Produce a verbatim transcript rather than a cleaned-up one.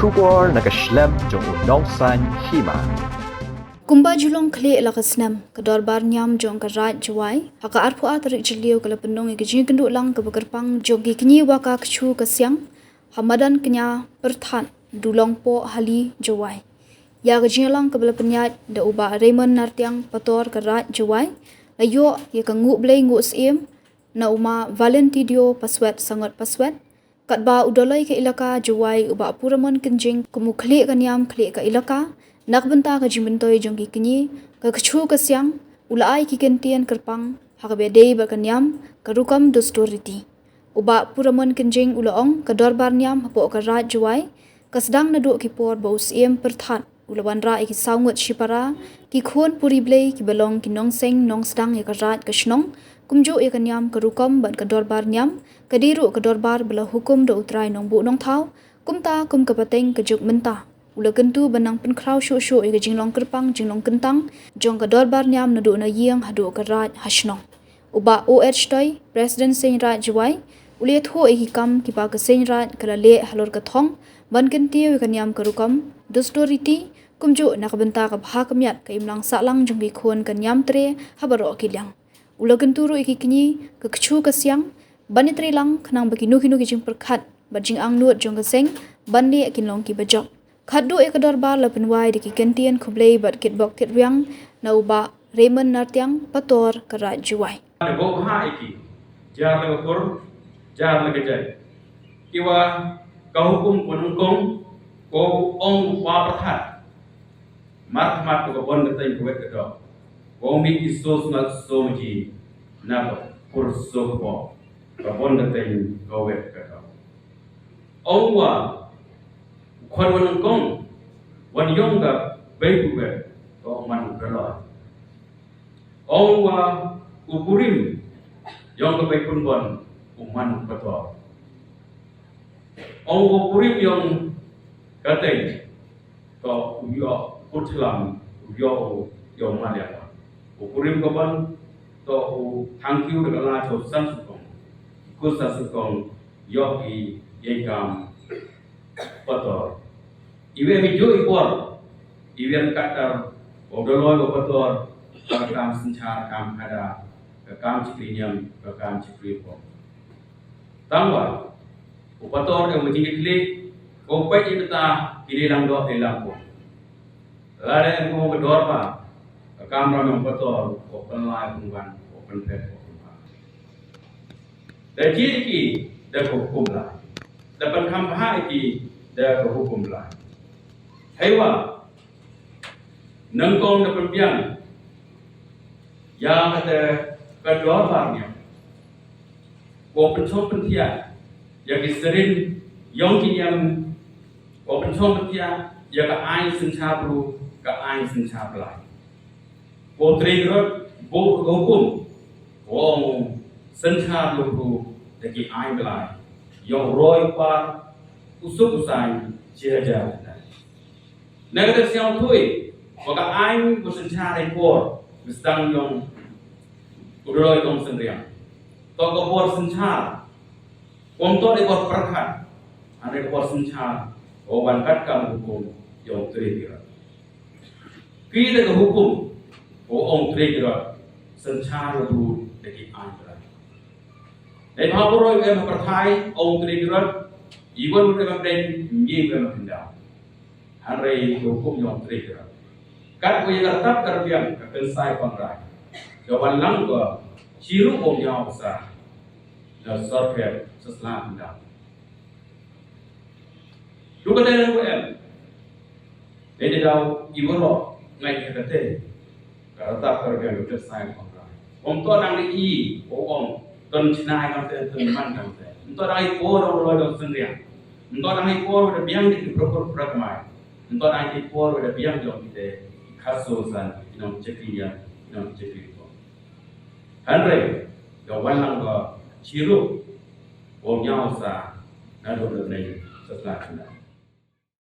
Khubor na ka shlem jong u Nongsaiñ Hima. Kumba ju long khlieh la ka snem, ka Dorbar Niam jong ka Raid Jowai ha ka arphew ar tarik Jylliew ka la pynlong ïa ka jingïakynduh lang kaba kyrpang jong ki kñi wa ka kchu ka siang ha madan Kñia Pyrthat, Dulong Pohali, Jowai. Ïa ka jingïalang kaba la pynïaid da u Bah Raymond Nartiang, Pator ka Raid Jowai, la ïoh ïa ka nguh blei nguh syiem na u Ma Valentidio Paswet Sangot Paswet, katba u Dolloi ka Elaka Jowai u Bah Puramon Kynjing kum u khlieh ka niam khlieh ka elaka, na ka bynta ka jingmyntoi jong ki kñi, ka kchu ka siang, u la ai ki kyntien kyrpang ha kaba dei bad ka niam ka rukom dustur riti. U Bah Puramon Kynjing u la ong, ka Dorbar Niam hapoh ka Raid Jowai ka sdang naduh ki por ba u Syiem Pyrthat u la wanrah ïa ki saw ngut shipara, ki khun puri Blei kiba long ki nongseng nongsdang ïa ka raid ka shnong, kumjuh ïa ka niam ka rukom bad ka Dorbar Niam ka dei ruh ka dorbar ba la hukum da u Trai Nongbuh Nongthaw, kumta kum ka pateng ka juk mynta. U la kyntu ban nang pynkhraw shuh shuh ïa ka jinglong kyrpang jinglong kyntang jong ka Dorbar Niam naduh na ïing haduh ka raid ha shnong. U Bah O H Toi, President Seiñ Raid Jowai, u la ïathuh ïa ki kam kiba ka Seiñ Raid ka la leh halor ka thong ban kyntiew ïa ka niam ka rukom dustur riti, kumjuh na ka bynta ka bha ka miat ka imlang sahlang jong ki khun ka niam tre ha baroh ki liang. U la kyntu ruh ïa ki kñi, ka kchu ka siang ban ïatrei lang khnang ba kino kino ki jingpyrkhat bad jingangnud jong ka seng ban leh kin long kiba jop. Khatduh ïa ka dorbar la pynwai da ki kyntien khublei bad kitbok kitrwiang na u Bah Raymond Nartiang, Pator ka Raid Jowai. Bok bha ïa ki, jar la ka kur, jar la ka jait. Ki wa ka hukum ko nyngkong, ko ong u Pa Pyrthat. Mat mat ko ka bon ka teng ka wet ka dok. Ko mih i so smat so maji na ka kur so ka bok. Ka bon ka teng ka wet ka dok. Ong wa u khon wa nyngkong wan ïong ka bei ku wet, ko man u Dolloi. Ong wa u kurim ïong ka bei Pynbon, u man u Pator. Ong wa u kurim ïong ka teng, to u ïoh u Putlam, u ïoh u ïoh Maliang. U kurim ka ban, to u thangkiew da ka la to san sukong. Ku san sukong ïoh i ïei kam Pator. Iwen i ju i por, iwen katar, u Dolloi u Pator, ka kam synchar, kam khada, ka kam chikri niam, ka kam chikri pom. Tangwa u Pator ka mujing klik, ko peit i beta kini lang dok di lang pom. Lada em ko ka dorbar, ka kam ram u Pator, ko pynlai pynwan, ko pynpet, ko pynpet. Da jied ki da ka hukum Blai. Da pynkham bha ki da ka hukum Blai. Hei wa nyngkong da pynbiang ïa kata ka dorbar niam. Ko pynchong pynthiah ïa ki syriem ïong ki niam. Ko pynchong pynthiah ïa ka aiñ synchar bru, ka aiñ synchar Blai. Ko trei ki rot, ko hukum, ko ong synchar lok bru da ki aiñ Blai. Ïong roi par u suk u saiñ chi hajar. Na ka dei siang thui, ko ka aiñ ko synchar ai por, mistang ïong u Dolloi Dongsynriang. To ko por synchar, ko to dei por pyrkhat, ane ko por synchar, ko wan kat kam hukum ïong trei ki rot. Ki da ka hukum, ko ong trei ki rot, synchar la bru da ki aiñ Blai. Dei ba bro em pyrthai, ong trei ki rot, i wan em dei, ngi em khyndaw. Hynrei ka hukum ïong trei ki rot. Kat ko ïa ka tap ka rbiang ka kynsai pang rai. Ka wan lang ko, chiru ong ïaw sa. Na sorkhet, sa sla khyndaw. Ruh ka dei ruh em. Dei dei daw i waroh ngai ka kate. Ka rta ka rbiang ka sai ka rai. Ym to dang dei i, o ong, ton chnai kam te, ton man kam te. Ym to dang i por o loi dong sendriang. Ym to dang i por da biang dei ki proper prak mai. Ym to dang i por da biang dong ki te, khaso san, i nong chekri ya, i nong chekri ko. Hynrei, da wan lang ka chiru, o nyaw sa, na dong dong nei, sa sla chna.